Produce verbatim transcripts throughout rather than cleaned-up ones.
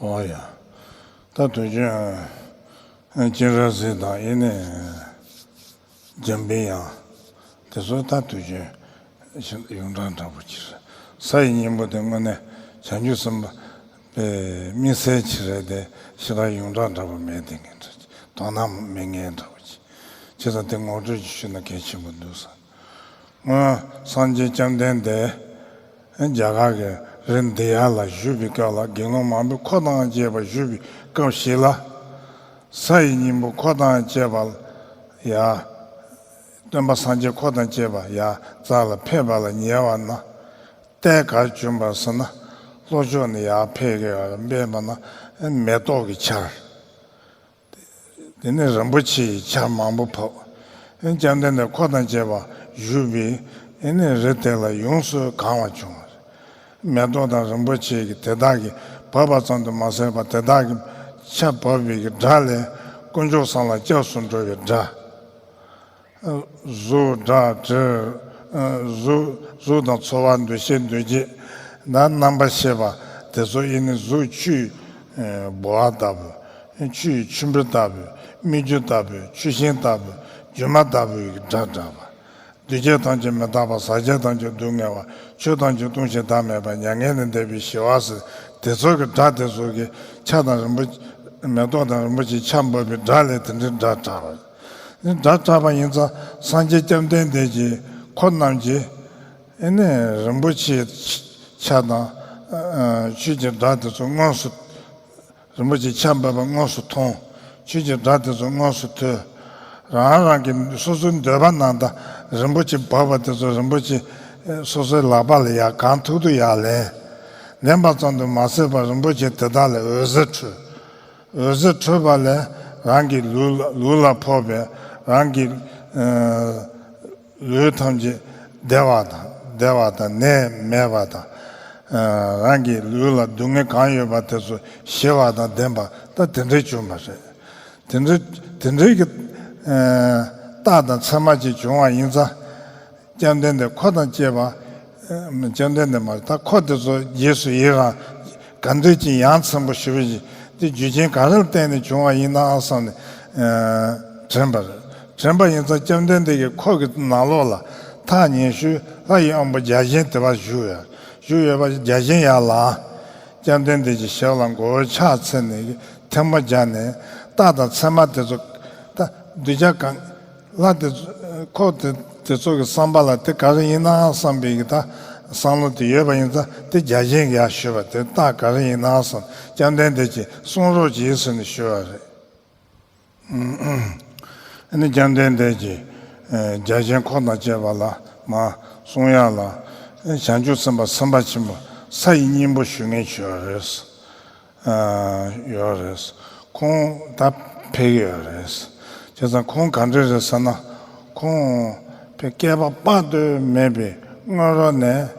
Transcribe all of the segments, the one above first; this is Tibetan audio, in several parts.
ཨོ་ཡ། ད་དུས་རྒྱུན་སྤྱན་རས་གཟིགས་དང་ཨེ་ནས་འཇམ་པའི་དབྱངས་དེ་ཚོ་ད་དུས་རྒྱུན་ཡོངས་གྲགས་འདྲ་པོ་ཅིག་རེད། ས་ཡི་སྙིང་པོ་དེ་དངོས་གནས་བྱང་ཆུབ་སེམས་དཔའ་དཔེ་དམིགས་བསལ་ཅིག་རེད་དེ། ཞེ་དྲག་ཡོངས་གྲགས་འདྲ་པོ་མེད་དེ་ངས་འདྲ་དོ་སྣང་མེད་མཁན་འདྲ་པོ་ཅིག་བྱས་ཙང་དེ་ངོ་སྤྲོད་ཅིག་ཞུས་ན་གལ་ཆེན་པོ་འདུག་བསམ། སྔོན་སངས་རྒྱས་བཅོམ་ལྡན་འདས་རྒྱ་གར་གྱི་རི་འདི་ཡ་ལ་བཞུགས་པའི་སྐབས་ལ། དགེ་སློང་མང་པོས་འཁོར་དང་བཅས་པ་བཞུགས་པའི་སྐབས་ཤིག་ལ། ས་ཡི་སྙིང་པོ་འཁོར་དང་བཅས་པ་ལ་ཡ། སྟོན་པ་སངས་རྒྱས་འཁོར་དང་བཅས་པ་ཡ་རྩ་ལ་ཕེབས་པ་ལ་ཉེ་བ་ན། ལྟས་ག་བྱུང་བ་ཟེར་ན། ལྷོ་ཕྱོགས་ནས་ཡར་ཕེབས་ཀྱི་ཡོད་པས་མ་ན་མེ་ཏོག་གི་ཆར། དེ་ནས་རིན་པོ་ཆེའི་ཆར་མང་པོ་ཕབ། ཨེ་བཅོམ་ལྡན་འདས་འཁོར་དང་བཅས་པ་བཞུགས་པའི་ཨེ་ནས་རི་དེ་ལ་ཡོངས་སུ་གང་བ་བྱུང་བ་རེད། མེ་ཏོག་དང་རིན་པོ་ཆེ་གི་དེ་དག་གིས་བབས་པ་ཙམ་དུ་མ་ཟད་པར། དེ་དག་གི་ཆར་བབས་པའི་གི་སྒྲ་ལས་དཀོན་མཆོག་གསུམ་ལ་སྐྱབས་སུ་འགྲོ་བའི་སྒྲ། གཟུགས་སྒྲ་དྲི། གཟུགས་གཟུགས་དང་ཚོར་བ་འདུ་ཤེས་འདུ་བྱེད་དང་རྣམ་པར་ཤེས་པ་དེ་ཚོ་ཨེ་ནི་གཟུགས་ཆུའི་ཨེ་ལྦུ་བ་ལྟ་བུ། ཆུའི་ཆུ་འབུད་ལྟ་བུ། སྨིག་རྒྱུ་ལྟ་བུ། ཆུ་ཤིང་ལྟ་བུ། སྒྱུ་མ་ལྟ་བུའི་སྒྲ་སྒྲ་བ། འདུ་བྱེད་ཐམས་ཅད་མི་རྟག་པ། ཟག་བཅས་ཐམས་ཅད་སྡུག་བསྔལ་བ། ཆོས་ཐམས་ཅད་སྟོང་ཞིང་བདག་མེད་པ། མྱ་ངན་ལས་འདས་པའི་ཞི་བ་ཟེར། དེ་ཚོ་གི་སྒྲ་དེ་ཚོ་གི་ཆར་དང་རིན་པོ་མེ་ཏོག་དང་རིན་པོ་ཆེའི་ཆར་འབབ་པའི་སྒྲ་ལས་དེ་འདྲའི་སྒྲ་གྲགས་པ། སྒྲ་གྲགས་པ་ཡིན་ཙང་སངས་རྒྱས་བཅོམ་ལྡན་འདས་ཀྱི་འཁོར་རྣམས་ཀྱིས་ཨེ་ནས་རིན་པོ་ཆེའི་ཆར་དང་ཆུ་ཀྱི་སྒྲ་དེ་ཚོ་དངོས་སུ། རིན་པོ་ཆེའི་ཆར་འབབ་པ་དངོས་སུ་མཐོང་། ཆུ་ཀྱི་སྒྲ་དེ་ཚོ་དངོས་སུ་ཐོས། རང་རང་གི་སོ་སོའི་འདོད་པ་རྣམས་དང་རིན་པོ་ཆེ་འབབ་པ་དེ་ཚོ་རིན་པོ་ཆེ་སོ་སོའི་ལག་པ་ལ་ཡར་གང་ཐུབ་ཐུབ་ཡར་ལེན། ལེན་པ་ཙམ་དུ་མ་ཟད་པར་རིན་པོ་ཆེ་དེ་དག་ལས་འོད་ཟེར་འཕྲོས། འོད་ཟེར་འཕྲོས་པ་ལས་རང་གི་ལུས་ལ་ལུས་ལ་ཕོག་པས་རང་གི་ཨ་ལུས་ཐམས་ཅད་བདེ་བ་དང་བདེ་བ་དང་ནད་མེད་པ་དང་། ཨ་རང་གི་ལུས་ལ་སྡུག་བསྔལ་གང་ཡོད་པ་དེ་ཚོ་ཞི་བ་དང་ལྡན་པ་ད་དེ་འདྲའི་བྱུང་བ་རེད། དེ་འདྲའི་དེ་འདྲའི་གི་ཨ་རྟགས་དང་མཚན་མ་ཅིག་བྱུང་བ་ཡིན་ཙང་། བཅོམ་ལྡན་འདས་འཁོར་དང་བཅས་པ། ཨ་བཅོམ་ལྡན་འདས་མ་རེད། ད་འཁོར་དེ་ཚོ་རྗེས་སུ་ཡི་རང་ག་འདྲ་ཅིག་ཡ་མཚན་པོ་ཞེ་པོ་ཅིག་དེ་རྒྱུ་རྐྱེན་ག་རེ་ལ་བརྟེན་ནས་བྱུང་བ་ཡིན་ནའང་བསམ་ནས་ཨ་དྲན་པ་རེད། དྲན་པ་ཡིན་ཙང་བཅོམ་ལྡན་འདས་ཀྱི་འཁོར་གྱི་ནང་ལོགས་ལ་ཐག་ཉེ་ཤོས་ལྷ་ཡི་དབང་པོ་བརྒྱ་བྱིན་དེ་པར་བཞུགས་ཡོད། བཞུགས་ཡོད་པ་བརྒྱ་བྱིན་ཡར་ལངས། བཅོམ་ལྡན་འདས་ཀྱི་ཞབས་ལ་མགོ་བོས་ཕྱག་འཚལ་ནས་ཐལ་མོ་སྦྱར་ནས་རྟགས་དང་མཚན་མ་དེ་ཚོ་ད་གདུལ་བྱ་གང་ལྷ་དེ་ཚོ་འཁོར་དེ་དེ་ཚོ་གི་བསམ་པ་ལ་དེ་ག་རེ་ཡིན་ནའང་བསམ་པའི་གི་ད་བསམ་བློ་དེ་ཡོད་པ་ཡིན་ཙང་དེ་བརྒྱ་བྱིན་གྱིས་ཡར་ཞུས་པ་དེ་རྟགས་ག་རེ་ཡིན་ནའང་བསམ། བཅོམ་ལྡན་འདས་ཀྱིས་གསུང་རོགས་གྱིས་ཟེར་ནས་ཞུས་པ་རེད། ཨ་ནི་བཅོམ་ལྡན་འདས་ཀྱིས་ཨ་བརྒྱ་བྱིན་འཁོར་དང་བཅས་པ་ལ་མར་གསུང་ཡག་ལ། ཨ་བྱང་ཆུབ་སེམས་དཔའ་སེམས་དཔའ་ཆེན་པོ་ས་ཡི་སྙིང་པོ་ཞུ་མཁན་བྱོས་རེད། ཨ་ཡོད་རེད། ཁོང་ད་ཕེབས་ཡོད་རེད། བྱས་ཙང་ཁོང་ག་འདྲ་རེད་ཟེར་ན། ཁོང་ཕེབས་བསྐལ་པ་དཔག་ཏུ་མེད་པའི་སྔོན་རོལ་ནས།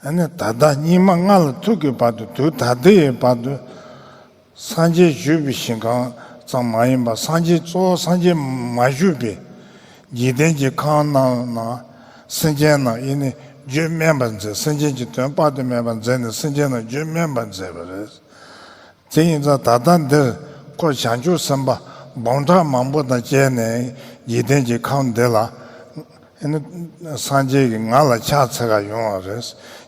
ཨ་ནི་ད་ལྟ་སྙིགས་མ་ལྔ་ལ་ཐུག་གི་བར་དུ། དུས་ད་ལྟའི་བར་དུ། སངས་རྒྱས་བཞུགས་པའི་ཞིང་ཁམས་ཙམ་མ་ཡིན་པར། སངས་རྒྱས་གཙོ་བོ་སངས་རྒྱས་མ་བཞུགས་པའི་འཇིག་རྟེན་གྱི་ཁམས་རྣམས་ན་སེམས་ཅན་རྣམས་ཨེ་ནི་རྒྱུད་སྨིན་པར་མཛད། སེམས་ཅན་གྱི་དོན་དཔག་ཏུ་མེད་པར་མཛད་ནས་སེམས་ཅན་རྣམས་རྒྱུད་སྨིན་པར་མཛད་པ་རེད། དེ་ཡིན་ཙང་ད་ལྟ་འདིར་ཁོ་བྱང་ཆུབ་སེམས་དཔའ་འབུམ་ཕྲག་མང་པོ་དང་བཅས་ནས་འཇིག་རྟེན་གྱི་ཁམས་འདི་ལ། ཨེ་ནི་སངས་རྒྱས་ཀྱིས་ང་ལ་ཕྱག་འཚལ་ག་ཡོང་བ་རེད།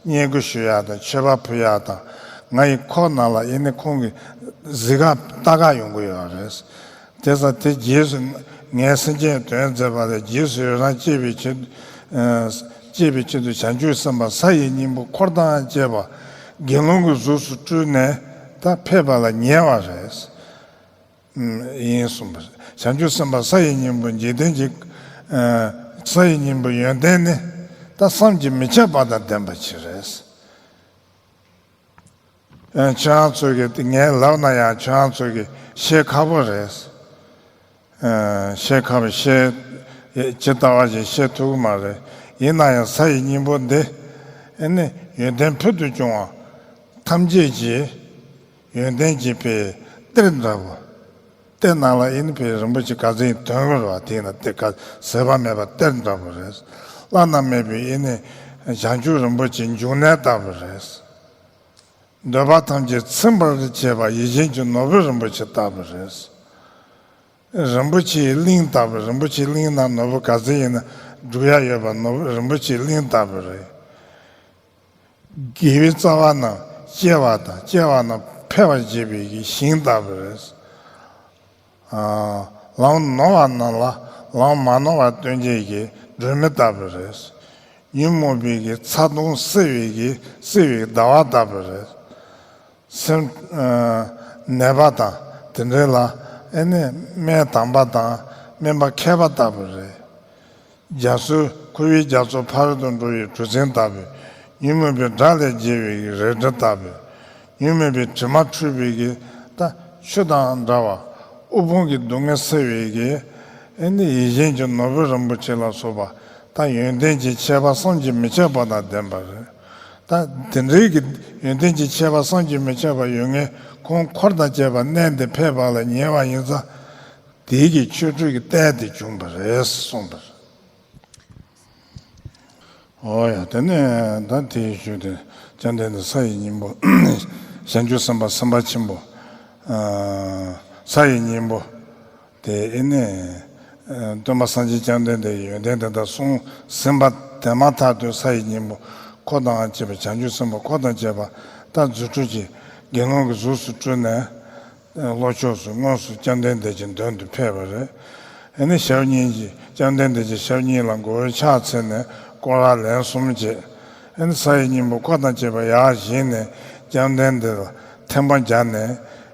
བསྙེན་བཀུར་ཞུ་ཡག་དང་མཆོད་པ་ཕུལ་ཡག་དང་། ང་ཡི་འཁོར་ནང་ལ་ཨེ་ནི་ཁོང་གིས་གཟིགས་ག་ལྟ་ག་ཡོང་གི་ཡོད་རེད། དེ་ཙང་དེ་རྗེས་སུ་ངས་སེམས་ཅན་དོན་མཛད་པ་ལས་རྗེས་སུ་ཡི་རང་སྐྱེས་པའི་ཕྱིར། ཨ་སྐྱེས་པའི་ཕྱིར་དུ་བྱང་ཆུབ་སེམས་དཔའ་ས་ཡི་སྙིང་པོ་འཁོར་དང་བཅས་པ་དགེ་སློང་གི་གཟུགས་སུ་སྤྲུལ་ནས་ད་ཕེབས་པ་ལ་ཉེ་བ་རེད། ཨུམ། ཡིན་གསུངས་པ་རེད། བྱང་ཆུབ་སེམས་དཔའ་ས་ཡི་སྙིང་པོ་འཇིག་རྟེན་གྱི། ཨ་ས་ཡི་སྙིང་པོའི་ཡོན་ཏན་ནི་ད་བསམ་གྱིས་མི་ཁྱབ་པ་དང་ལྡན་པ་ཅིག་རེད། ཨ་ཁྱོད་རང་ཚོ་གིས་ངས་ལབ་ན་ཡང་ཁྱོད་རང་ཚོ་གིས་ཤེས་ཁག་པོ་རེད། ཨ་ཤེས་ཁག་པོ་ཤེས། ཇི་ལྟ་བ་བཞིན་ཤེས་ཐུབ་ཀྱི་མ་རེད། ཡིན་ན་ཡང་ས་ཡི་སྙིང་པོ་འདི་ཨེ་ནི་ཡོན་ཏན་ཕུལ་དུ་བྱུང་བ་ཐམས་ཅད་ཀྱི་ཡོན་ཏན་གྱི་དཔེ་གཏེར་འདྲ་བོ། གཏེར་ནང་ལ་ཨེ་ནི་དཔེ་རིན་པོ་ཆེ་ག་ཚོད་ཡིན་དོན་གོ་ར་བ། དེ་ཡིན་ན་དེ་ག་ཟད་པ་མེད་པ་གཏེར་འདྲ་བོ་རེད། བླ་ན་མེད་པའི་ཨེ་ནི་ བྱང་ཆུབ་རིན་པོ་ཆེའི་འབྱུང་གནས་ལྟ་བུ་རེད། འདོད་པ་ཐམས་ཅད་ཚིམ་པར་བྱེད་པ་ཡིད་བཞིན་གྱི་ནོར་བུ་རིན་པོ་ཆེ་ལྟ་བུ་རེད། རིན་པོ་ཆེའི་གླིང་ལྟ་བུ། རིན་པོ་ཆེའི་གླིང་ན་ནོར་བུ་ག་ཚོད་ཡིན་ན་སྒྲུབ་ཡ་ཡོད་པ། ནོར་བུ་རིན་པོ་ཆེའི་གླིང་ལྟ་བུ་རེད། དགེ་བའི་རྩ་བ་རྣམས་སྐྱེ་བ་དང་། སྐྱེ་བ་རྣམས་འཕེལ་བར་བྱེད་པའི་གི་ཞིང་ལྟ་བུ་རེད། ཨ། ལམ་ནོར་བ་རྣམས་ལ་ལམ་མ་ནོར་བ་སྟོན་བྱེད་ཀྱི་སྒྲོན་མེ་ལྟ་བུ་རེད། ཉོན་མོངས་པའི་གི་ཚ་གདུང་སེལ་བའི་གི་སེལ་བའི་ཟླ་བ་ལྟ་བུ་རེད། སེམས། ཨ། ནད་པ་དང་དེ་འདྲ་ལ་ཨེ་ནི་སྨན་དམ་པ་དང་སྨན་པ་མཁས་པ་ལྟ་བུ་རེད། རྒྱ་མཚོའི། འཁོར་བའི་རྒྱ་མཚོ་ཕ་རོལ་ཏུ་འགྲོ་བའི་གྲུ་གཟིངས་ལྟ་བུ། ཉོན་མོངས་པའི་དགྲ་ལས་རྒྱལ་བའི་རལ་གྲི་ལྟ་བུ། ཉོན་མོངས་པའི་དྲི་མ་འཁྲུད་པའི་གི་ད་ཆུ་དང་འདྲ་བ། དབུལ་ཕོངས་ཀྱི་སྡུག་བསྔལ་སེལ་བའི་གི་ཨེ་ནི་ཡིད་བཞིན་གྱི་ནོར་བུ་རིན་པོ་ཆེ་ལ་སོགས་པ། ད་ཡོན་ཏན་གྱི་ཁྱད་པར་བསམ་གྱིས་མི་ཁྱབ་པ་དང་ལྡན་པ་རེད། ད་དེ་འདྲའི་གི་ཡོན་ཏན་གྱི་ཁྱད་པར་བསམ་གྱིས་མི་ཁྱབ་པ་ཡོད་མཁན་ཁོང་འཁོར་དང་བཅས་པ་མནན་ཏེ་ཕེབས་པ་ལ་ཉེ་བ་ཡིན་ཙང་། དེའི་གི་ཆོ་འཕྲུལ་གྱི་ལྟས་དེ་བྱུང་བ་རེད་གསུངས་པ་རེད། འོ་ཡ། དེ་ནས་ད་དེའི་ཤུལ་དེ་བཅོམ་ལྡན་འདས་ས་ཡི་སྙིང་པོ། བྱང་ཆུབ་སེམས་དཔའ་སེམས་དཔའ་ཆེན་པོ། ཨ། ས་ཡི་སྙིང་པོ་དེ་ཨེ་ནས། ཨ། སྟོན་པ་སངས་རྒྱས་བཅོམ་ལྡན་འདས་ཀྱི་ཡོན་ཏན་དེ་དག་གསུངས་ཟིན་པ་དེ་མ་ཐག་ཏུ་ས་ཡི་སྙིང་པོ་འཁོར་དང་བཅས་པ། བྱང་ཆུབ་སེམས་དཔའ་འཁོར་དང་བཅས་པ་ད་རྫུ་འཕྲུལ་གྱི་དགེ་སློང་གི་གཟུགས་སུ་སྤྲུལ་ནས། ལྷོ་ཕྱོགས་སུ་དངོས་སུ་བཅོམ་ལྡན་འདས་ཀྱི་མདུན་དུ་ཕེབས་པ་རེད། ཨེ་ནི་ཞབས་གཉིས་ཀྱིས། བཅོམ་ལྡན་འདས་ཀྱི་ཞབས་གཉིས་ལ་མགོ་བོས་ཕྱག་འཚལ་ནས་སྐོར་ར་ལན་གསུམ་བྱས། ཨེ་ནི་ས་ཡི་སྙིང་པོ་འཁོར་དང་བཅས་པ་ཡར་བཞེངས་ནས་བཅོམ་ལྡན་འདས་ལ་ཐལ་མོ་སྦྱར་ནས།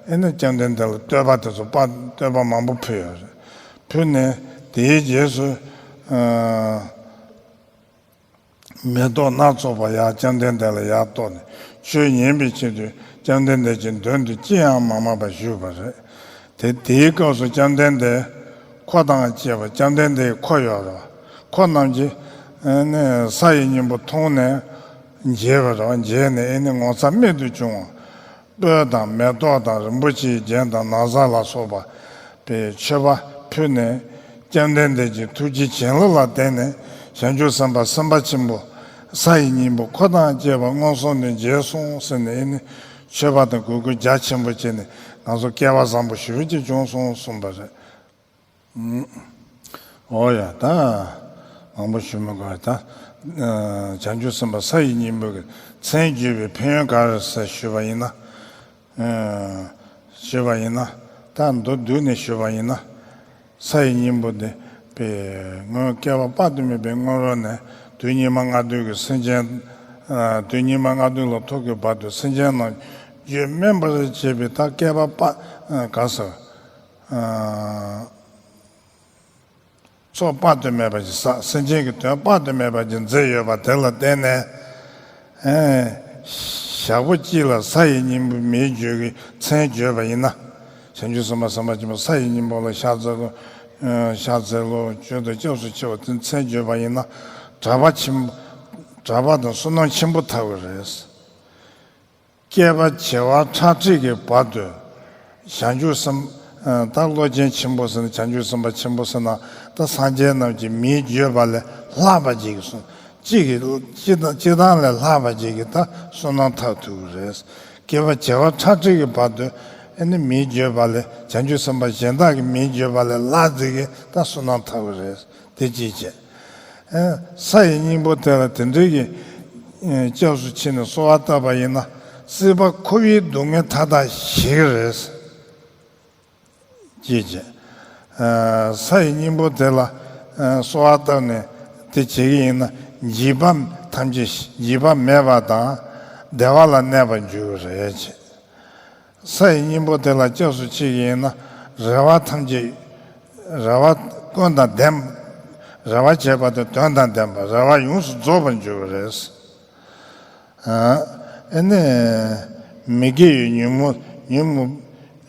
ཨེ་ནི་བཅོམ་ལྡན་འདས་ལ་བསྟོད་པ་དེ་ཚོ་པ། བསྟོད་པ་མང་པོ་ཕུལ་ཡོད་རེད། ཕུལ་ནས་དེའི་རྗེས་སུ། ཨ། མེ་ཏོག་སྣ་ཚོགས་པ་ཡར་བཅོམ་ལྡན་འདས་ལ་ཡར་གཏོར་ནས་ཆོས་ཉན་པའི་ཆེད་དུ་བཅོམ་ལྡན་འདས་ཀྱི་མདུན་དུ་ཅི་ཡང་མ་སྨྲས་པར་བཞུགས་པ་རེད། དེ། དེའི་སྐབས་སུ་བཅོམ་ལྡན་འདས་འཁོར་དང་བཅས་པ། བཅོམ་ལྡན་འདས་འཁོར་ཡོད་རེད་བ། འཁོར་རྣམས་ཀྱིས་ཨེ་ནི་ས་ཡི་སྙིང་པོ་མཐོང་ནས་མཇལ་བ་རེད་བ། མཇལ་ནས་ཨེ་ནི་ངོ་མཚར་རྨད་དུ་བྱུང་བ། སྤོས་དང་མེ་ཏོག་དང་རིན་པོ་ཆེའི་རྒྱན་དང་ན་བཟའ་ལ་སོགས་པ་པའི་མཆོད་པ་ཕུལ་ནས། བཅོམ་ལྡན་འདས་ཀྱི་ཐུགས་རྗེའི་བྱིན་རླབས་ལ་བརྟེན་ནས་བྱང་ཆུབ་སེམས་དཔའ་སེམས་དཔའ་ཆེན་པོ་ས་ཡི་སྙིང་པོ་འཁོར་དང་བཅས་པ་མངོན་སུམ་དུ་མཇལ་སོང་ཟེར་ནས། ཨེ་ནི་མཆོད་པ་དང་གུས་བཀུར་རྒྱ་ཆེན་པོ་བྱས་ནས་ང་ཚོ་སྐལ་བ་བཟང་པོ་ཞེ་པོ་ཅིག་བྱུང་སོང་གསུངས་པ་རེད། ཨུམ། འོ་ཡ། ད་མང་པོ་ཞུ་མི་དགོས། ད་ཨ་བྱང་ཆུབ་སེམས་དཔའ་ས་ཡི་སྙིང་པོ་གི་མཚན་བརྗོད་པའི་ཕན་ཡོན་ག་རེ་ཟེར་ཞུས་པ་ཡིན་ན། ཨ་ཞུས་པ་ཡིན་ན། ད་མདོར་བསྡུས་ནས་ཞུས་པ་ཡིན་ན། ས་ཡི་སྙིང་པོ་འདི་པའི་སྔོན་བསྐལ་པ་དཔག་ཏུ་མེད་པའི་སྔོན་རོལ་ནས་དུས་སྙིགས་མ་ལྔ་བདོའི་སེམས་ཅན། ཨ་དུས་སྙིགས་མ་ལྔ་བདོ་ལ་ཐུག་གི་བར་དུ་སེམས་ཅན་རྣམས་རྒྱུད་སྨིན་པར་བྱེད་པའི། ད་བསྐལ་པ་དཔག་ཨ་ག་ཟེར། ཨ་ཚོགས་དཔག་ཏུ་མེད་པ་ཞིག་བསགས། སེམས་ཅན་གྱི་དོན་དཔག་ཏུ་མེད་པ་ཞིག་མཛད་ཡོད་པ་དེ་ལ་བརྟེན་ནས། ཨེ་ཞག་པོ་གཅིག་ལ་ས་ཡི་སྙིང་པོ་མིའི་རྒྱུད་ཀྱི་མཚན་བརྗོད་པ་ཡིན་ན། བྱང་ཆུབ་སེམས་དཔའ་སེམས་དཔའ་ཆེན་པོ་ས་ཡི་སྙིང་པོ་ལ་ཕྱག་འཚལ་ལོ། ཨེ་ཕྱག་འཚལ་ལོ། མཆོད་དོ། སྐྱབས་སུ་མཆིའོ། དེ་མཚན་བརྗོད་པ་ཡིན་ན། གྲགས་པ་ཆེན། གྲགས་པ་དང་བསོད་ནམས་ཆེན་པོ་ཐོབ་ཀྱི་རེད། བསྐལ་པ་བྱེ་བ་ཁྲག་ཁྲིག་གི་བར་དུ་བྱང་ཆུབ་སེམས། ཨ་ད་བློ་ཅན་ཆེན་པོ་ཟེར་ན། བྱང་ཆུབ་སེམས་དཔའ་ཆེན་པོ་ཟེར་ན། ད་སངས་རྒྱས་རྣམས་ཀྱིས་མིས་བརྗོད་པ་ལས་ལྷག་པ་ཅིག་གི་གསུང་། གཅིག་གིས་གཅིག་དང་གཅིག་དང་ལས་ལྷག་པ་ཅིག་གི་ད་བསོད་ནམས་ཐོབ་ཐུབ་ཀྱི་རེད། བསྐལ་པ་བྱེ་བ་ཁྲག་ཁྲིག་གི་བར་དུ་ཨེ་ནི་མིས་བརྗོད་པ་ལས། བྱང་ཆུབ་སེམས་དཔའ་གཞན་དག་གིས་མིས་བརྗོད་པ་ལས་ལྷག་ཙམ་གྱི་ད་བསོད་ནམས་ཐོབ་ཀྱི་རེད། དེ་གཅིག་བྱས། ཨ་ས་ཡི་སྙིང་པོ་དེ་ལ་དེ་འདྲའི་གི་ཨ་སྐྱབས་སུ་མཆི་ནས་གསོལ་བ་བཏབ་པ་ཡིན་ན། སྲིད་པ་འཁོར་བའི་སྡུག་བསྔལ་མཐའ་དག་ཞི་གི་རེད། ཅེས་བྱས། ཨ་ས་ཡི་སྙིང་པོ་དེ་ལ་ཨ་གསོལ་བ་བཏབ་ནས་དེ་བྱེད་ཀྱི་ཡིན་ན། འཇིགས་པ་ཐམས་ཅད་འཇིགས་པ་མེད་པ་དང་བདེ་བ་ལ་གནས་པར་འགྱུར་གྱི་རེད་ཅེས། ས་ཡི་སྙིང་པོ་དེ་ལ་སྐྱབས་སུ་མཆི་གི་ཡིན་ན། རེ་བ་ཐམས་ཅད། རེ་བ་ཀུན་དང་ལྡན། རེ་བ་བྱས་པ་དེ་དོན་དང་ལྡན་པ། རེ་བ་ཡོངས་སུ་རྫོགས་པར་འགྱུར་བ་རེད། ཨ་ཨེ་ནས་མི་དགེ་བའི་ཉོན་མོངས། ཉོན་མོངས།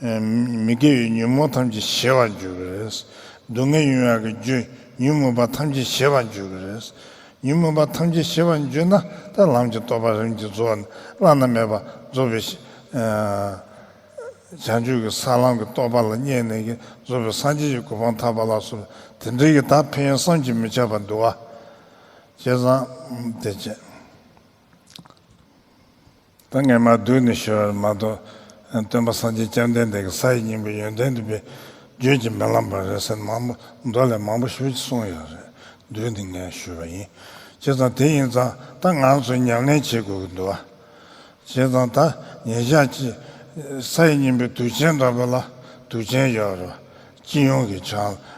ཨ་མི་དགེ་བའི་ཉོན་མོངས་ཐམས་ཅད་ཞི་བར་འགྱུར་བ་རེད། སྡུག་བསྔལ་ཡོང་ཡག་གི་རྒྱུ་ཉོན་མོངས་པ་ཐམས་ཅད་ཞི་བར་འགྱུར་བ་རེད། ཉོན་མོངས་པ་ཐམས་ཅད་ཞི་བར་འགྱུར་ན། ད་ལམ་གྱི་རྟོགས་པ་རིམ་གྱིས་རྫོགས་ནས་བླ་ན་མེད་པ་རྫོགས་པའི་ཨ་བྱང་ཆུབ་ཀྱི་ས་ལམ་གྱི་རྟོགས་པ་ལ་བརྙེས་ནས་ཀྱི་རྫོགས་པའི་སངས་རྒྱས་ཀྱི་གོ་འཕང་ཐོབ་པ་ལ་སོགས་པ་དེ་འདྲའི་གི་ད་ཕན་ཡོན་བསམ་གྱིས་མི་ཁྱབ་པ་འདུག་བ། བྱས་ཙང་དེ་བྱས། ད་ངས་མར་བསྡུས་ནས་ཞུ་བ་མ་གཏོགས། སྟོན་པ་སངས་རྒྱས་བཅོམ་ལྡན་འདས་ཀྱིས་ས་ཡི་སྙིང་པོའི་ཡོན་ཏན་དེ་བས་བརྗོད་ཀྱིས་མི་ལང་བ་རེད་ཟེར་མང་པོ་མདོ་ལས་མང་པོ་ཞེ་པོ་ཅིག་གསུངས་ཡོད་རེད། བསྡུས་ནས་ངས་ཞུས་པ་ཡིན། བྱས་ཙང་དེ་ཡིན་ཙང་ད་ང་ཚོས་ཉམས་ལེན་བྱེད་དགོས་ཀྱི་འདུག་བ། བྱས་ཙང་ད་ཉིན་ཞག་གཅིག་ས་ཡི་སྙིང་པོའི་དུས་ཆེན་འདྲ་པོ་ལ་དུས་ཆེན་ཡོད་རེད་བ། སྤྱི་ཡོངས་ཀྱི་ཆ་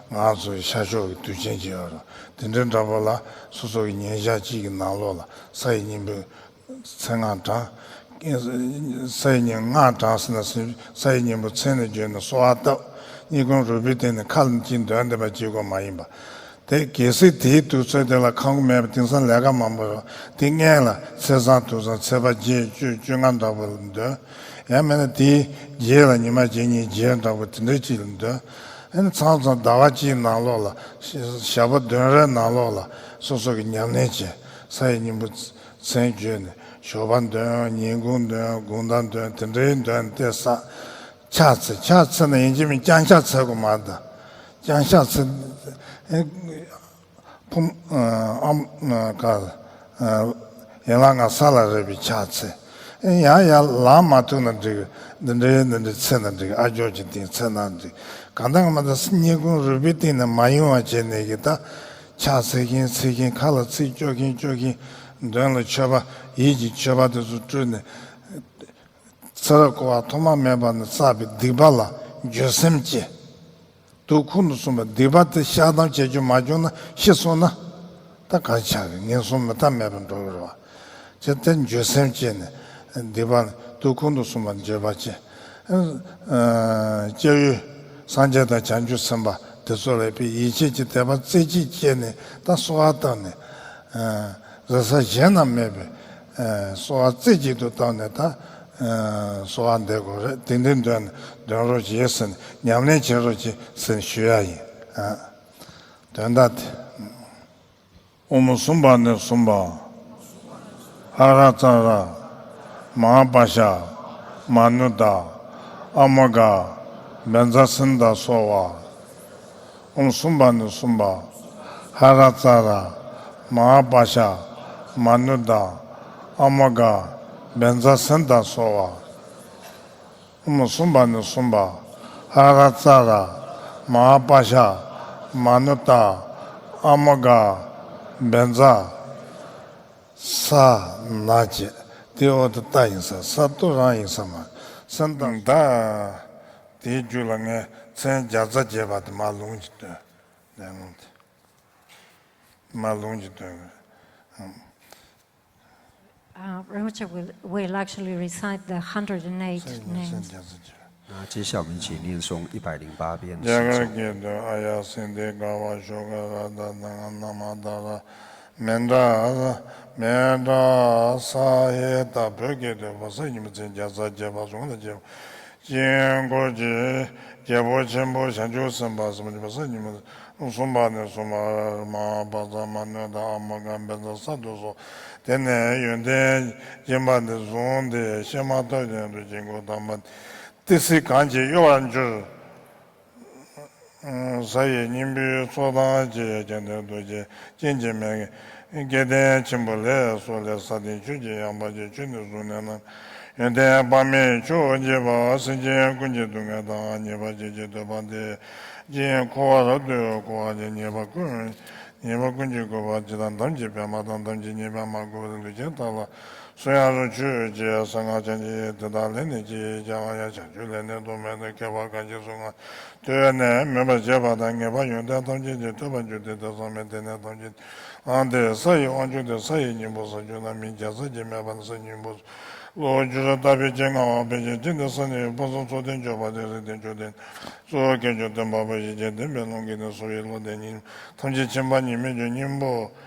ང་ཚོའི་ཤར་ཕྱོགས་ཀྱི་དུས་ཆེན་ཅིག་ཡོད་རེད་བ། དེ་འདྲའི་འདྲ་པོ་ལ་སོ་སོ་གི་ཉིན་ཞག་གཅིག་གི་ནང་ལོགས་ལ་ས་ཡི་སྙིང་པོའི་མཚན་སྔགས་བགྲང་། ས་ཡི་སྙིང་སྔགས་བགྲང་ཟེར་ན་ཟིན། ས་ཡི་སྙིང་པོ་མཚན་ནས་བརྗོད་ནས་གསོལ་བ་བཏབ། སྙིང་ཁུང་རུས་པའི་གཏིང་ནས་ཁ་ལ་གཅིག་འདོན་བསྡད་པ་གཅིག་པོ་མ་ཡིན་པ། དེ་གལ་སྲིད་དེའི་དུས་ཚོད་དེ་ལ་ཁང་པ་མེད་པ་དེང་སང་ལས་ཀ་མང་པོ་རེད། དེ་སྔོན་ལ་ཚེས་བཟང་དུས་བཟང་ཚེས་པ་བརྒྱད་བཅུ་བཅོ་ལྔ་འདྲ་པོ་ལ་འདོན། ཡང་མིན་ན་དེའི་རྗེས་ལ་ཉི་མ་གཅིག་གཉིས་རྗེས་འདྲ་པོ་དེ་འདྲའི་ཅིག་ལ་འདོན། ཨ་ནི་མཚམས་མཚམས་ཟླ་བ་གཅིག་ནང་ལོགས་ལ་ཞག་པོ་བདུན་རེའི་ནང་ལོགས་ལ་སོ་སོ་གི་ཉམས་ལེན་བྱས། ས་ཡི་སྙིང་པོ་མཚན་བརྗོད་ནས་ཞོགས་པ་འདོན། ཉིན་གུང་འདོན། དགོང་དག་འདོན། དེ་འདྲའི་འདོན་ཏེ་ས། ཕྱག་འཚལ། ཕྱག་འཚལ་ན་ཡིན་གཅིག་མིན་རྐྱང་ཕྱག་འཚལ་དགོས་མ་གཏོགས། རྐྱང་ཕྱག་འཚལ། ཨེ། ཕུང་། ཨམ། ག་ཡན་ལག་ལྔ་ས་ལ་རེག་པའི་ཕྱག་འཚལ། ཨེ། ཡང་ཡང་ལངས་མ་ཐུབ་ན་འགྲིག་འདི་འདྲའི་འདི་འདྲའི་འཚལ་ན་འགྲིག་ཨ་སྐྱོར་གྱི་སྟེང་འཚལ་ན་འགྲིག་གང་ལྟར་ང་མ་ད་སྙིང་ཁུང་རུས་པའི་གཏིང་ནས་མ་ཡོང་བ་བྱས་ནས་ཀྱི་ད། ཕྱག་འཚལ་གིན་འཚལ་གིན། ཁ་ལ་ཚིག་སྐྱོར་གིན་སྐྱོར་གིན། མདུན་ལ་མཆོད་པ། ཡིད་ཀྱི་མཆོད་པ་དེ་ཚོ་སྤྲུལ་ནས། ཚེ་རབས་འཁོར་བ་ཐོག་མ་མེད་པ་ནས་བསགས་པའི་སྡིག་པ་ལ་འགྱོད་སེམས་སྐྱེ། དུས་ཁོང་དུ་སོང་བའི་སྡིག་པ་དེ་བཤགས་སྡོམ་བྱེད་རྒྱུ་མ་བྱུང་ན་ཤི་སོང་ན། ད་ག་རེ་ཆགས་ཀྱི། ངན་སོང་མི་རྟག་མེད་པར་འགྲོ་གི་རེད་བ། བྱས་ཏེ་འགྱོད་སེམས་སྐྱེས་ནས་སྡིག་པ་དུས་ཁོང་དུ་སོང་བར་འགྱོད་པ་སྐྱེ། ཨ། སྐྱེ་བོ་སངས་རྒྱས་དང་བྱང་ཆུབ་སེམས་དཔའ་དེ་ཚོ་ལ་ཡིད་ཆེས་ཀྱི་དད་པ་རྩེ་གཅིག་སྐྱེས་ནས་ད་གསོལ་བ་བཏབ་ནས། ཨ། རེ་ས་གཞན་ན་མེད་པའི། ཨ། གསོལ་བ་རྩེ་གཅིག་ཏུ་བཏབ་ནས་ད། ཨ། གསོལ་བ་འདེབས་དགོས་རེད། དེ་འདྲའི་འདོན་འདོན་རོགས་བྱེད་ཟེར་ནས་ཉམས་ལེན་བྱེད་རོགས་བྱེད་ཟེར་ནས་ཞུ་ཡ་ཡིན། ཨ། དོན་དག་དེ། ཨོཾ་སུམྦྷ་ནི་སུམྦྷ། ཧ་ར་ཙ་ར། མ་ཧཱ་པཱ་ཤ། མ་ནུ་ད། ཨ་མ་ག་བཛྲ་སིནྡྷ་སྭཱ་ཧཱ། ཨོཾ་སུམྦྷ་ནི་སུམྦྷ། ཧ་ར་ཙ་ར། མ་ཧཱ་པཱ་ཤ། མ་ནུ་ད། ཨ་མ་ག་བཛྲ་སིནྡྷ་སྭཱ་ཧཱ། ཨོཾ་སུམྦྷ་ནི་སུམྦྷ། ཧ་ར་ཙ་ར། མ་ཧཱ་པཱ་ཤ། མ་ནུ་ད། ཨ་མ་ག་བཛྲ། ས་ན་བྱེད། དེ་འོག་ཏུ་ཏ་ཡིན་ས། ས་ཏུ་རང་ཡིན་ས་མ། སན་ཏ། ད་དེའི་རྒྱུད་ལ་ངས་མཚན་བརྒྱ་རྩ་བརྒྱད་པ་དེ་མར་ལུང་གིས་སྟོན། ལན་ལུང་དེ་མར་ལུང་གིས་སྟོན། Uh, Rinpoche will, will actually recite the hundred and eight names. 那接下来我们一起念诵一百零八遍的 རྒྱ་གར་སྐད་དུ། ཨཱརྱ་སིདྡྷི་ག་ཝ་ཤོ་ཀ་ར་ཏ་ཏ་ན་མ་ད་ར་མེ་ཏྲ་ར་མེ་ཏྲ་ས་ཧེ་ཏ། བོད་སྐད་དུ། བ་ས་ཉི་མ་ཚེས་བརྒྱ་རྩ་བརྒྱད་པ་ཟུང་ལ་བརྒྱད་པ། དཀྱིལ་འཁོར་གྱི་རྒྱལ་པོ་ཆེན་པོ་བྱང་ཆུབ་སེམས་དཔའ་ཟེར་བ་ནི་བ་ས་ཉི་མ། སུམྦྷ་ནི་སུམྦྷ། ཧ་ར་ཙ་ར། མ་ཧཱ་པཱ་ཤ། མ་ནུ་ད། ཨ་མ་ག་བཛྲ་ས་ཏུ་སྭཱ་ཧཱ། དེ་ནས་ཡོན་ཏན་སྦྱིན་པ་འདི་བཟུང་སྟེ་བཤད་མ་ཐག་ཏུ་དཀྱིལ་འཁོར་དམ་པ་ཏི་སེ་གང་བྱེད་གཡོ་བར་འགྱུར། ས་ཡི་སྙིང་པོའི་ཚོགས་དང་བཅས། ཁྱབ་བརྡལ་རྡོ་རྗེ་སྤྱན་གྱིས་མིག། སྐལ་ལྡན་ཆེན་པོ་ལས་སོགས་ལས། ས་སྟེང་ཆོས་ཀྱི་ཡངས་པ་ཅན། ཆོས་ནི་གཟུགས་ནས་སྣང་། ཡོན་ཏན་དཔག་མེད་མཆོག་བརྗོད་པ། སེམས་ཅན་ཀུན་གྱི་སྡུག་བསྔལ་དང་། ཉེས་པ་ཅན་གྱི་འདོད་པ་སྟེ། དཀྱིལ་འཁོར་བར་དུ་བསྐོར་བ་ཅན། ཉེས་པ་ཀུན་ཉེས་པ་ཀུན་གྱིས་གོས་པ་ཅན་དང་། དམ་གྱི་པདྨ་དང་། དམ་གྱི་ཉེས་པས་མ་གོས་པའི་ལུས་ཅན་དག་ལ་གསོལ་བ་རོ་མཆོད་ཅེས་གསང་སྔགས་འཆང་ཆེན་ཡི། དེ་དག་ལས་ནི་ཅི་ཡིན་ཀྱང་། ཡང་བྱང་ཆུབ་ལས་ནི་ལྡོག་མིན་ཏེ། མཁས་པ་གང་ཞིག་གཟུངས་སྔགས་ཐོས་ནས་མོས་པར་བྱེད་པ་དང་། ངེས་པར་ཡོན་ཏན་ཐམས་ཅད་ཀྱིས་ཐོས་པར་འགྱུར་ཏེ། དེ་ཚང་མས་དེ་ནས་ཐམས་ཅད་བླངས་ཏེ། ས་ཡི་དབང་ཕྱུག་སྟེ། ས་ཡི་སྙིང་པོ་ཟེར་རྒྱུ་ན་མིང་བརྒྱ་རྩ་གཅིག་སྨོས་པ་ནི་ས་སྙིང་པོ། གློ་བུར་འགྱུར་རོ་ལྟ་བུའི་སྤྱན་མངའ་བ། ཕལ་ཆེར་སྤྲིན་དང་ས་གནས་ཕུན་སུམ་ཚོགས་ལྡན་མཆོད་པ་སྟེ། རིགས་དང་མཆོག་ལྡན་གཙོ་བོ་དཀོན་མཆོག་སྟོན་པ་པོ། ཞེས་བྱ་བདེན་པའི་ལུང་གིས་ནི་གསོལ་བའི་བློ་ལྡན་ཉིད་ཐམས་ཅད་མཁྱེན་པ་ཉིད་མི་འགྱུར་སྙིང་པོ།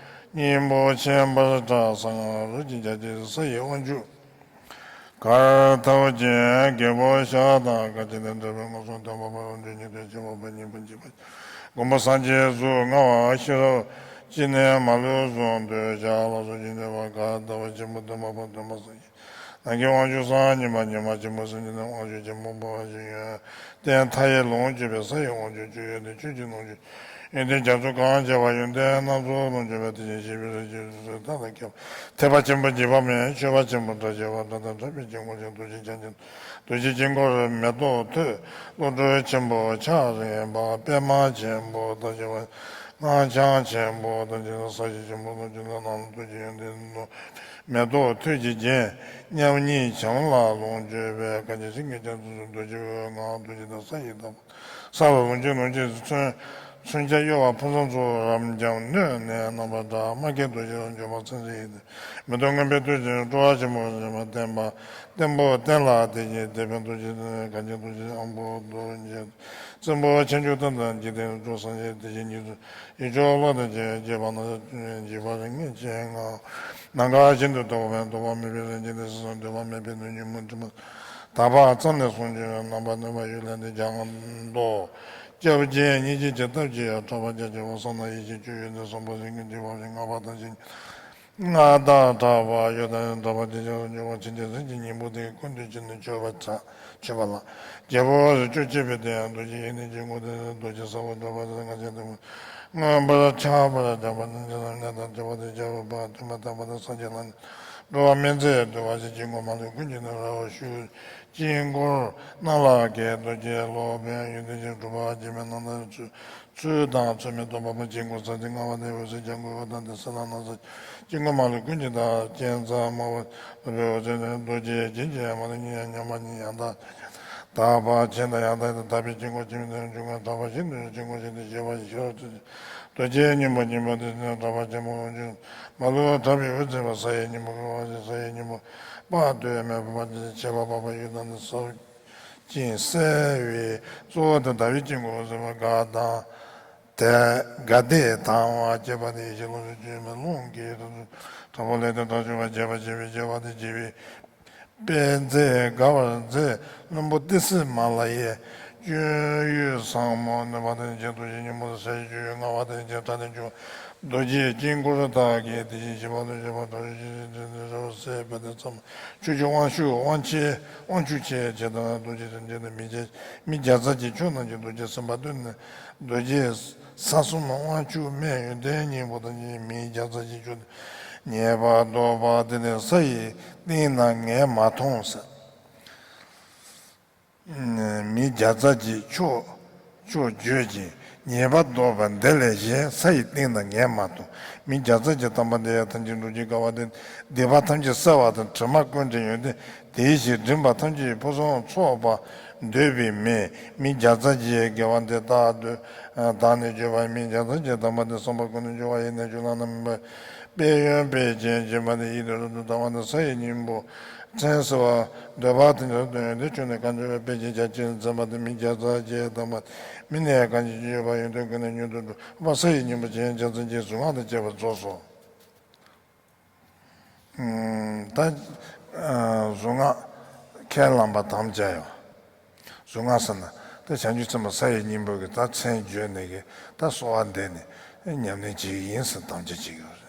སྙིང་པོ་མཁྱེན་པར་གྲགས། གསང་སྔགས་རོ་གཅིག་རྒྱ་ཆེ། ས་ཡི་དབང་ཕྱུག་གར་ཐབས་ཅན། རྒྱལ་པོ་ཤཱཀ་དང་། ག་ཅི་ལས་འདས་པའི་མངོན་སུམ་སྟོན་པ་པོ། རང་བྱུང་ཉིད་དུ་ཆེ་བ་པོ། སྙིང་པོ་འཇིགས་པ་ཆེན་པོ། མགོན་པོ་སངས་རྒྱས་གཟུགས་མངའ་བ། ཤེས་རབ་ཅི་ནས་མ་ལུས་གཟུང་འདོད་བྱ། ལ་སོགས་ཀྱི་འདོད་པ་གར་ཐབས་ཆེན་པོ་སྟོན་པ་པོ། སྟོན་པ་སངས་རྒྱས་ནམ་མཁའི་དབང་ཕྱུག་གསང་སྔགས་ཉི་མ་ཉི་མ་ཆེན་པོ། སེམས་ཅན་ནི་དབང་ཕྱུག་ཆེན་པོ་འབར་བ་ཞིག་ཡོན་ཏན་མཐའ་ཡས་ལོངས་སྤྱོད་པའི། ས་ཡི་དབང་ཕྱུག་ཆོས་ཡོན་ཏན་ཆོས་ཀྱི་ལོངས་སྤྱོད། ཡོན་ཏན་རྒྱ་མཚོ་གང་བྱེ་བ། ཡོན་ཏན་སྣ་ཚོགས་ལོངས་སྤྱོད་པའི། དེ་བཞིན་གཤེགས་པའི་རིགས་ཀྱི་རིགས་སུ་མཐའ་དང་ཁྱབ་པ། ཐེག་པ་ཆེན་པོ་འཇིགས་པ་མེད། མཆོད་པ་ཆེན་པོ་སྒྲ་ཆེ་བ། སྒྲ་དང་གྲགས་པའི་དཀྱིལ་འཁོར་ཆེན། རྡོ་རྗེ་འཆང་ཆེན། རྡོ་རྗེ་དཀྱིལ་འཁོར་མེ་ཏོག་ཐོད། བློ་གྲོས་ཆེན་པོ་ཕྱག་རིང་པ། པདྨ་ཆེན་པོ་དང་བཅས་པ། སྔགས་འཆང་ཆེན་པོ་དང་བཅས་པ། ས་གཞི་ཆེན་པོ་དང་བཅས་པ། ནང་ལ་རྡོ་རྗེ་ཡོན་ཏན་ནོར། མེ་ཏོག་ཐོད་ཀྱིས་བརྒྱན། མཉམ་ཉིད་བྱམས་ལ་ལོངས་སྤྱོད་པའི། གང་ཁྱེད་སེང་གེ་རྒྱ་མཚོ་སུ། རྡོ་རྗེ་འོད་ལྔ་རྡོ་རྗེ་དང་། ས་ཡི་བདག་པོ། ས་ལ་ལོངས་སྤྱོད་ལོངས་སྤྱོད་མཚོན། མཚོན་ཆ་གཡོ་བ་ཕུན་སུམ་ཚོགས། རབ་འབྱམས་སྣོད་ནས་རྣམ་པར་གྲགས། སྨྲ་མཁན་རྡོ་རྗེ་འཇོམས་པ་མཚན་རིགས་ཡི་དེ། མེ་ཏོག་མངོན་པའི་ཐོད་ཅན། སྤྲོ་བ་ཆེན་པོ་བྱེད་པ་བརྟན་པ། བརྟན་པོ་བརྟན་ལ་དེ་བཞིན་དེ་ཕན་རྡོ་རྗེ་གང་ཁྱེད་རྡོ་རྗེ་ཨ་མོ་རྡོ་རྗེ། བཙན་པོ་ཁྱེད་འཇུག་རྟེན་དང་འཇིག་རྟེན་གཙོ། སངས་རྒྱས་དེ་བཞིན་ཉིད་དུ་ཡིད་མཆོག་བློ་དང་བཅས་པ་ན། འཇིགས་པ་རིགས་ངན་གྱིས་ང་ནམ་མཁའ་བཞིན་དུ་དོག་པས། དོགས་པ་མེད་པའི་རང་བཞིན་དེ། སྲིད་གསུམ་འདོད་པ་མེད་པའི་གནས། ཉོན་མོངས་དྲི་མ་དག་པ་ཙམ་ལས་བྱུང་གི། རྣམ་པར་གནོན་པ་ཡོད་ལས་ནི། སྦྱངས་ཏོ། སྐྱབས་སྦྱིན་སྙིང་རྗེ་ཆེ་སྟབས་ཀྱིས་ཡང་། ཕྲག་པ་རྒྱ་ཆེ་བ་བསམ་ན་ཡེ་ཤེས་སྤྱོད་ཡོན་ཏན། བསམ་པ་སེང་གེ་འདྲིལ་བ་བཞིན། སྔགས་པ་དང་བཅས་སྔགས་དང་གྲགས་པ་ཡོད་དང་གྲགས་པ་དེ་ཆེ་བ་འབྱོར་བ་ཆེ་འདྲིལ་སེང་གེའི་སྙིང་པོ་དེ་ཀུན་ཏུ་སྤྱོད་ནས་མཆོད་པ་མཆོད་པ་ལ། རྒྱལ་པོ་སྤྱོད་བྱེད་པའི་དེ་ཡང་རྡོ་རྗེ་ཡི་ནི་དཀྱིལ་འཁོར་དེ། རྡོ་རྗེ་ས་བོན་སྒྲོལ་མ་དེ་ལྔ་ཆེན་དེ་མངོན་པར་ཆགས་པར་སྦྱངས་པ་ནི། ཇི་ལྟར་གནས་དང་བྱ་བ་དེ་བྱ་བ་པ་དུ་མ་དམ་པ་དང་སངས་རྒྱས་ལ་ནི། འགྲོ་བ་མི་འཚེ་འདུལ་བ་ཆེ། དཀྱིལ་འཁོར་མ་ལུས་ཀུན་གྱི་ནི་ར་བ་ཞུ། དཀྱིལ་འཁོར་གནམ་ལ་བསྐྱེད་རྡོ་རྗེ་སློབ་དཔོན་ཡོན་ཏན་ཅན་གྲུབ་པ་སྐྱེ་མེད་རྣམ་དག་ཚུལ། ཚུལ་དང་ཚུལ་མིན་རྟོགས་པ་པོ། དཀྱིལ་འཁོར་ས་སྟེང་ལྔ་པ་ནས། འོད་ཟེར་ལྗང་གུ་འོད་དང་ལྡན་ས་ལ་ནགས་ཚལ། དཀྱིལ་འཁོར་མ་ལུས་ཀུན་གྱི་བདག་སྤྱན་རྩ་དམར་པོ་ལ་འབེབས་འོད་ཟེར་ལྡན་རྡོ་རྗེ་རྒྱན་གྱི་ཡ་མ་ལ་གཉིས་ཡང་ཉམས་པ་གཉིས་ཡང་དག་དག་པ་ཆེན་དང་ཡང་དག་དང་དག་པའི་དཀྱིལ་འཁོར་ཆེན་པོའི་སྟེང་འབྱུང་བའི་གྲགས་པ་བཞིན་དུ་དཀྱིལ་འཁོར་ཆེན་དུ་བཞེད་པ་ཡི་ཤེས་རབ་ཏུ། རྡོ་རྗེ་སྙིང་པོ་སྙིང་པོ་དེ་ནི་གྲགས་པ་ཆེན་པོ་འོད་ཆེན་མ་ལུས་གྲགས་པའི་འོད་ཟེར་བ། ས་ཡི་སྙིང་པོ་ཀུན་ལ་ས་ཡི་སྙིང་པོ་དཔག་ཏུ་མེད་པ་ཆེ་བ་དཔག་པ་ཡོད་དང་ནི་ས་ཅིང་གསལ་བའི་གཙོ་བོ་དང་ཟླ་བའི་དཀྱིལ་འཁོར་ཟེར་བ་དགའ་དང་དེ་དགའ་བདེ་དང་བ་སྐྱེད་པ་དེ་ཡེ་ཤེས་ལོངས་སྤྱོད་བཅོས་མའི་རླུང་གིས་དྲག་པོ་ལས་དང་དྲག་ཆུ་བ་བྱེད་པ་བྱེད་པའི་བྱེད་པ་དེ་བྱེད་པའི་དཔེ་མཛད་དགའ་བར་མཛད། བློན་པོ་ཏི་སི་མ་ལ་ཡའི་སྤྱོད་ཡུལ་ཟབ་མོ་ནུས་པ་དང་ལྡན་རྡོ་རྗེ་སྙིང་པོ་ས་ཡི་སྤྱོད་ཡུལ་མངའ་བ་དང་ལྡན་ཕྲ་ནས་བྱུང་རྡོ་རྗེའི་དཀྱིལ་འཁོར་དག་གིས་དེ་བཞིན་གཤེགས་པ་དང་བཞུགས་པ་དྲག་ཤུལ་ཅན་དེ་རེ་བ་སྲེད་པ་དེ་ཙམ། ཆོས་ཀྱི་དབང་ཕྱུག་དབང་ཆེ་དབང་ཕྱུག་ཆེ་ཆེ་དང་རྡོ་རྗེ་དང་ལྡན་མི་བརྒྱ་མི་བརྒྱ་རྩ་གཅིག་ཕྱོགས་རྣམས་ཀྱི་རྡོ་རྗེ་སེམས་དཔའ་སྟོན་ནས་རྡོ་རྗེ་ས་གསུམ་དབང་ཕྱུག་སྨན་ཡོན་ཏན་སྙིང་པོ་དང་མི་བརྒྱ་རྩ་གཅིག་ཕྱོགས་ཉེས་པ་བཟློག་པ་དེ་ནི་ས་ཡི་གཏིང་ན་ངས་མ་མཐོང་ཟེར། མི་བརྒྱ་རྩ་གཅིག་ཕྱོགས་ཕྱོགས་བརྗོད་ཅིང་ཉེས་པ་བཟློག་པ་འདི་ལས་གཞན་ས་ཡི་སྟེང་ན་ངས་མ་མཐོང་། མི་བརྒྱ་རྩ་གཅིག་དམ་པ་འདི་ཡང་ཐམས་ཅད་འགྲོ་ཀྱི་དགའ་བ་སྟེ། སྡིག་པ་ཐམས་ཅད་བསལ་བ་དང་དྲི་མ་ཀུན་བྲལ་ཡོན་ཏན་དེ་བཞིན་འགྲིམ་པ་ཐམས་ཅད་ཀྱི་ཕུན་སུམ་ཚོགས་པ་འདོད་པའི་མི། མི་བརྒྱ་རྩ་གཅིག་དགེ་བ་འདི་དག་འདོད་དག་ནི་བརྗོད་པ་ཡིན། མི་བརྒྱ་རྩ་གཅིག་དམ་པ་འདི་བསམ་པ་ཀུན་ཏུ་འགྱུར་བ་ཡི་གནས་ཆུང་ལ་ནི་མིན་པ། དཔེ་ཡོན་དཔེ་ཅན་སྦྱིན་པ་ནི་ཡིད་དུ་རབ་ཏུ་དག་པ་ནི་ས་ཡི་སྙིང་པོ། མཚན་གསོལ་བ་འདོད་པ་དེ་འདྲ་དོན་ཡོད་དེ་ཆོས་ནི་གང་འབྱོར་བའི་དཔེ་ཅན་རྒྱ་ཆེར་འཛིན་པ་དེ་མི་བརྒྱ་རྩ་གཅིག་དམ་པ་མི་ནི་གང་ཅི་ཡོད་པ་ཡོན་ཏན་ཀུན་ནས་མྱུར་དུ་འགྲུབ་པ་ས་ཡི་སྙིང་པོ་ཅན་བརྒྱ་རྩ་གཅིག་གཟུངས་སྔགས་དང་བཅས་པ་རྫོགས་སོ། ད་གཟུངས་སྔགས་ཁས་བླངས་པ་དམ་བཅའ་ཡོད། གཟུངས་སྔགས་ཟེར་ན་ད་བྱང་ཆུབ་སེམས་དཔའ་ས་ཡི་སྙིང་པོ་གི་ད་མཚན་བརྗོད་ནས་གི་ད་གསོལ་བ་འདེབས་ནས་ཉམས་ལེན་བྱེད་ཀྱི་ཡིན་ཟེར་དམ་བཅའ་བྱེད་ཀྱི་ཡོད།